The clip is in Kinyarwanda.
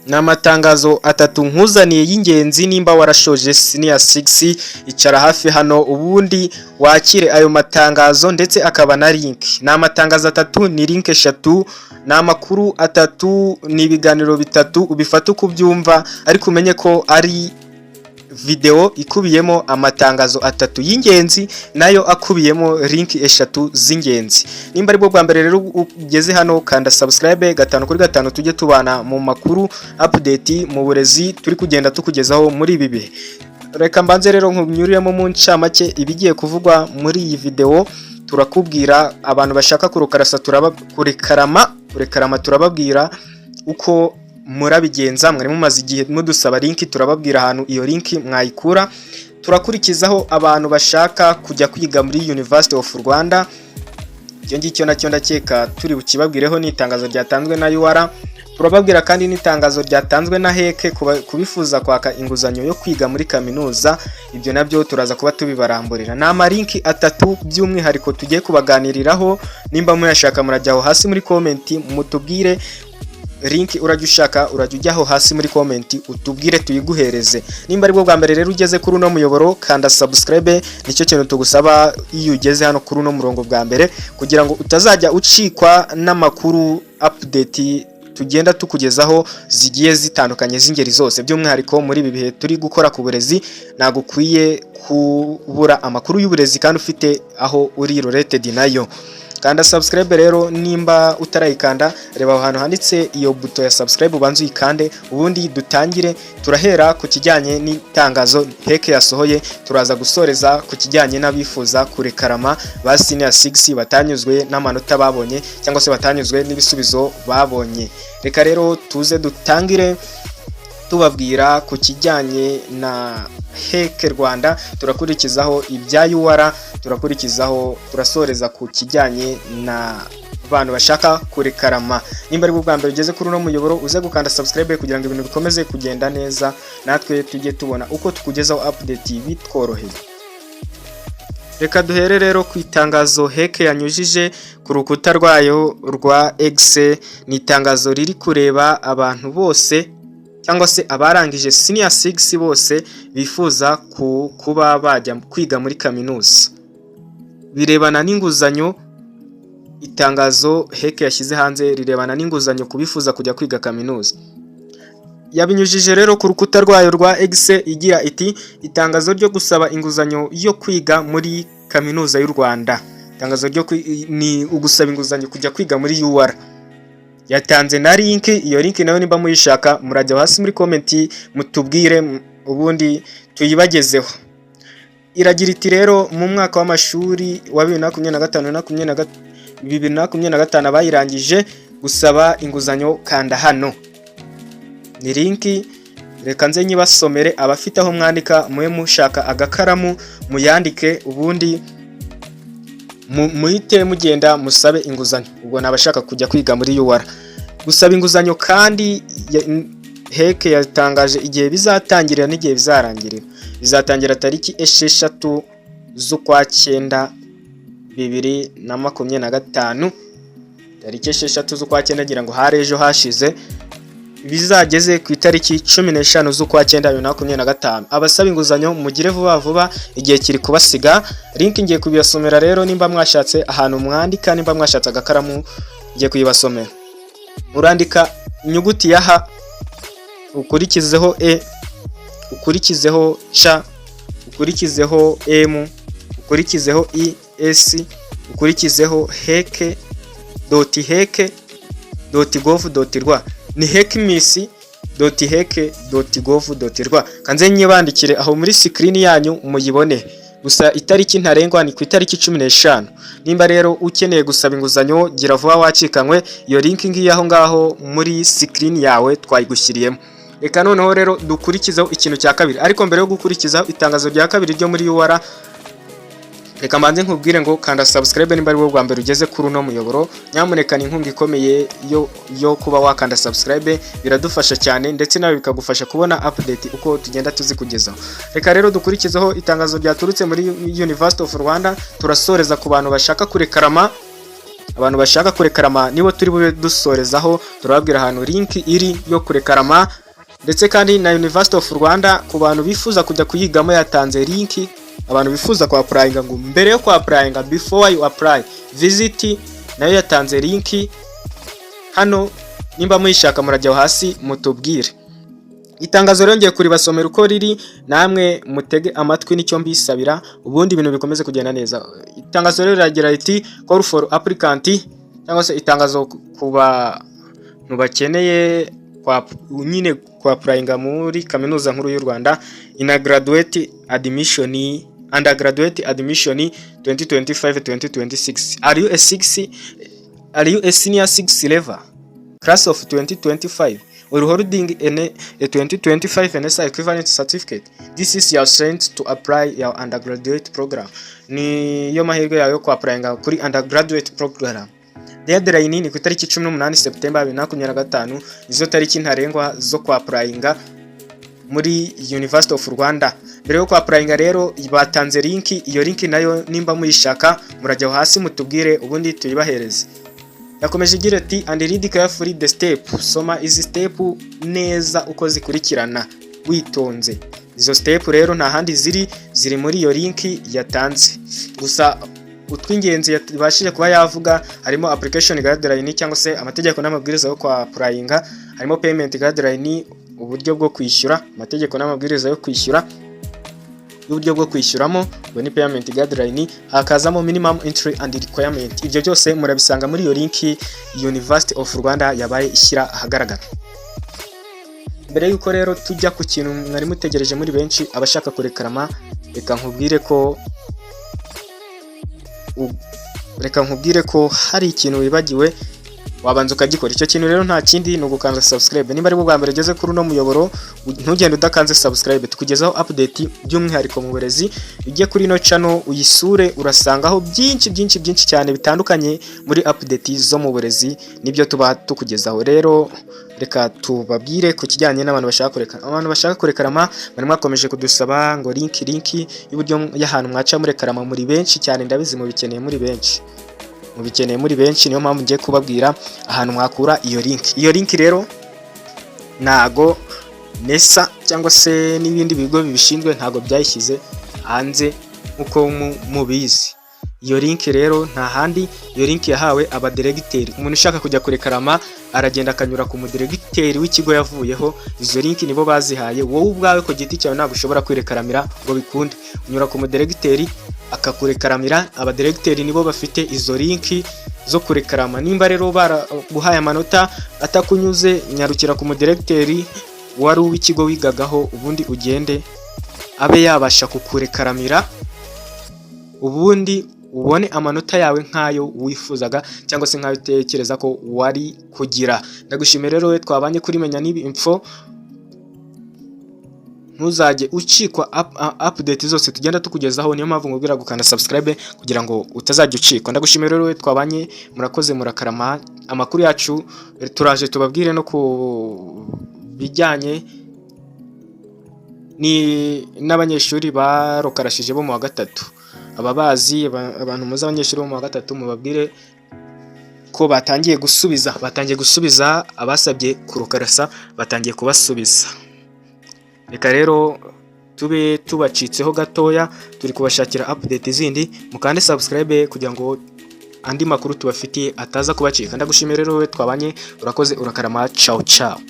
Ni amatangazo atatu nkuzaniye y'ingenzi. Nimba warashoje senior 6, icara hafi hano ubundi wakire ayo matangazo, ndetse akaba na link. Ni amatangazo atatu, ni link eshatu, ni amakuru atatu, ni ibiganiro bitatu. Ubifate uko ubyumva, ariko umenye ko ari video ikubiyemo amatangazo atatu y'ingenzi, nayo akubiyemo link eshatu z'ingenzi. Nimba aribwo bwa mbere rero ugeze hano, kanda subscribe gatanu kuri gatanu, tujye tubana mu makuru update mu burezi turi kugenda tukugezaho muri ibi bihe. Reka mbanze rero nkunyuriremo mu ncamake ibigiye kuvugwa muri iyi video. Turakubwira abantu bashaka kurukarasa, turaba kurekarama, turababwira uko murabigenza. Mwari mumaze igihe mudusaba link, turababwira ahantu iyo link mwayikura. Turakurikizaho abantu bashaka kujya kwiga muri University of Rwanda. Icyo ngicyo nacyo ndakeka turi bukibabwireho, ni itangazo ryatanzwe na UR. Turababwira kandi n'itangazo ryatanzwe na HEC kubifuza kwaka inguzanyo yo kwiga muri kaminuza. Ibyo nabyo turaza kuba tubibaramburira. Ni ama link atatu by'umwihariko tugiye kubaganiriraho. Nimba muyashaka, murajya aho hasi muri comment mutubwire link urajya ushaka. Urajya ujyaho hasi muri comment utubwire, tuyiguhereze. Nimba aribwo bwa mbere rero ugeze kuri uno muyoboro, kanda subscribe, nicyo kintu tugusaba iyo ugeze hano kuri uno murongo bwa mbere, kugira ngo utazajya ucikwa n'amakuru update tugenda tukugezaho zigiye zitandukanye z'ingeri zose. By'umwihariko muri ibi bihe turi gukora ku burezi, ntabwo ukwiye kubura amakuru y'uburezi kandi ufite aho uri related nayo. Kanda subscribe rero nimba utarayikanda. Reba aho hantu handitse iyo buto ya subscribe, ubanze uyikande, ubundi dutangire. Turahera ku kijyanye n'itangazo HEC yasohoye, turaza gusoreza ku kijyanye n'abifuza kurekarama ba senior 6 batanyuzwe n'amanota babonye cyangwa se batanyuzwe n'ibisubizo babonye. Reka rero tuze dutangire tubabwira ku kijyanye na HEC Rwanda, turakurikizaho ibya UR, turakurikizaho, turasoreza ku kijyanye na abantu bashaka kurekarama. Nimba ari bwo bwa mbere ugeze kuri uno muyoboro, uze gukanda subscribe kugira ngo ibintu bikomeze kugenda neza, natwe tujye tubona uko tukugezaho update bitworoheye. Reka duhere rero ku itangazo HEC yanyujije ku rukuta rwayo rwa X. Ni itangazo riri kureba abantu bose cyangwa se abarangije senior 6 bose bifuza kuba bajya kwiga muri kaminuza, birebana n'inguzanyo. Itangazo HEC yashyize hanze rirebana n'inguzanyo ku bifuza kujya kwiga kaminuza. Yabinyujije rero ku rukuta rwayo rwa X igira iti: "Itangazo ryo gusaba inguzanyo yo kwiga muri Kaminuza y'u Rwanda." Itangazo ryo ni ugusaba inguzanyo kujya kwiga muri UR. Yatanze na link. Iyo link nayo nimba muyishaka, murajya hasi muri comment mutubwire, ubundi tuyibagezeho. Iragira iti rero: mu mwaka w'amashuri wa 2025 na 2025, abayirangije gusaba inguzanyo, kanda hano. Ni link, reka nze nyibasomere. Abafite aho mwandika, mube mushaka agakaramu muyandike, ubundi muhite mugenda musabe inguzanyo. Ubwo ni abashaka kujya kwiga muri UR. Gusaba inguzanyo kandi, HEC yatangaje igihe bizatangirira n'igihe bizarangirira. Bizatangira tariki 6 z'ukwa 9 2025, tariki 6 z'ukwa 9, ngira ngo hari ejo hashize, bizageze ku itariki 15 z'ukwa 9 2025. Abasaba inguzanyo mugire vuba vuba, igihe kiri kubasiga. Link ngiye kubibasomera rero. Nimba mwashatse ahantu mwandika, nimba mwashatse agakaramu, ngiye kuyibasomera. Urandika inyuguti ya H, ukurikizeho E, ukurikizeho C, ukurikizeho M, ukurikizeho I, S, ukurikizeho HEC dot HEC dot gov dot rw. Ni hecmis.hec.gov.rw. Kanze nyibandikire aho muri screen yanyu muyibone. Gusa itariki ntarengwa ni ku itariki 15. Nimba rero ukeneye gusaba inguzanyo, gira vuba wacikanywe. Iyo link ngiyi aho ngaho muri screen yawe twayigushyiriyemo. Reka noneho rero dukurikizeho ikintu cya kabiri. Ariko mbere yo gukurikizaho itangazo rya kabiri ryo muri UR, reka mbanze nkubwire ngo kanda subscribe nimba ari bwo bwa mbere ugeze kuri uno muyoboro. Nyamuneka, ni inkunga ikomeye yo kuba wakanda subscribe, biradufasha cyane, ndetse nawe bikagufasha kubona update uko tugenda tuzikugezaho. Reka rero dukurikizeho itangazo ryaturutse muri University of Rwanda, turasoreza ku bantu bashaka kurekarama. Abantu bashaka kurekarama nibo turi bube dusorezaho. Turababwira ahantu link iri yo kurekarama, ndetse kandi na University of Rwanda, ku bantu bifuza kujya kuyigamo, yatanze link. Abantu bifuza kwa applyinga, ngo mbere yo kwa applyinga, before you apply, visit, nayo yatanze link hano. Nimba muyishaka, murajya hasi mutubwire. Itangazo rero ngiye kuribasomera uko riri, namwe mutege amatwi, nicyo mbisabira, ubundi ibintu bikomeze kugenda neza. Itangazo rero riragira riti: "Call for applicant", cyangwa se itangazo ku bantu bakeneye kwa nyine kwa applyinga muri Kaminuza Nkuru y'u Rwanda in graduate admission, undergraduate admission 2025-2026. Are you a senior 6 level class of 2025 or holding a 2025 NESA equivalent certificate? This is your chance to apply your undergraduate program. Niyo mahirwe yawe yo ku applyinga kuri undergraduate program. Deadline ni ku itariki 18 September 2025. Nizo tariki ntarengwa zo ku applyinga muri University of Rwanda. Mbere yo ku applyinga rero, batanze link. Iyo link nayo nimba muyishaka, murajya hasi mutubwire, ubundi tuyibahereze. Yakomeje igira ati: "And read carefully the step." Soma izi step neza uko zikurikirana witonze. Izo step rero nta handi ziri, ziri muri iyo link yatanze. Gusa utw'ingenzi yabashije kuba yavuga harimo application guideline, cyangwa se amategeko n'amabwiriza yo kwa applyinga, harimo payment guideline, uburyo bwo kwishyura, amategeko n'amabwiriza yo kwishyura, y'uburyo bwo kwishyuramo, ngo ni payment guideline, hakazamo minimum entry and requirement. Ibyo byose murabisanga muri iyo link University of Rwanda yabaye ishyira ahagaragara. Mbere y'uko rero tujya ku kintu mwari mutegereje muri benshi, abashaka kurekarama, reka nkubwire ko hari ikintu wibagiwe, wabanza ukagikora. Icyo kintu rero nta kindi, ni ugukanda subscribe. Niba ari bwo bwa mbere ugeze kuri uno muyoboro, ntugende udakanze subscribe. Tukugezaho update by'umwihariko mu burezi. Ujye kuri ino channel uyisure, urasangaho byinshi byinshi byinshi cyane bitandukanye muri update zo mu burezi, nibyo tuba tukugezaho. Rero reka tubabwire ku kijyanye n'abantu bashaka kureka. Abantu bashaka kurekarama bari mwakomeje kudusaba ngo link y'uburyo y'ahantu mwaca murekarama muri benshi cyane. Ndabizi mubikeneye muri benshi, mubikeneye muri benshi. Niyo mpamvu ngiye kubabwira ahantu mwakura iyo link. Iyo link rero ntago NESA cyangwa se n'ibindi bigo bibishinzwe, ntago byayishyize hanze nk'uko mubizi. Iyo link rero nta handi, iyo link yahawe abadiregiteri. Umuntu ushaka kujya kurekarama aragenda akanyura ku mudiregiteri w'ikigo yavuyeho. Izo link nibo bazihaye. Wowe ubwawe ku giti cyawe ntabwo ushobora kwirekaramira ngo bikunde. Unyura ku mudiregiteri akakurekaramira. Abadiregiteri nibo bafite izo link zo kurekarama. Nimba rero baraguhaye amanota atakunyuze, nyarukira ku mudiregiteri wari uw'ikigo wigagaho, ubundi ugende abe yabasha kukurekaramira, ubundi ubone amanota yawe nk'ayo wifuzaga cyangwa se nk'ayo utekereza ko wari kugira. Ndagushimiye rero we twabanye kuri Menya Nibi Info. Ntuzajye ucikwa update zose tugenda tukugezaho. Niyo mpamvu nkubwira gukanda subscribe kugira ngo utazajya ucikwa. Ndagushimiye rero we twabanye, murakoze, murakarama. Amakuru yacu turaje tubabwire no ku bijyanye ni n'abanyeshuri barokarashije bo mu wa gatatu. Ababazi, abantu muzi abanyeshuri bo mu wa gatatu, mubabwire ko batangiye gusubiza, batangiye gusubiza abasabye kurokarasa, batangiye kubasubiza. Reka rero tube tubacitseho gatoya, turi kubashakira update zindi. Mukande subscribe kugira ngo andi makuru tubafitiye ataza kubacika. Ndagushimiye rero wowe twabanye, urakoze, urakarama. Ciao ciao.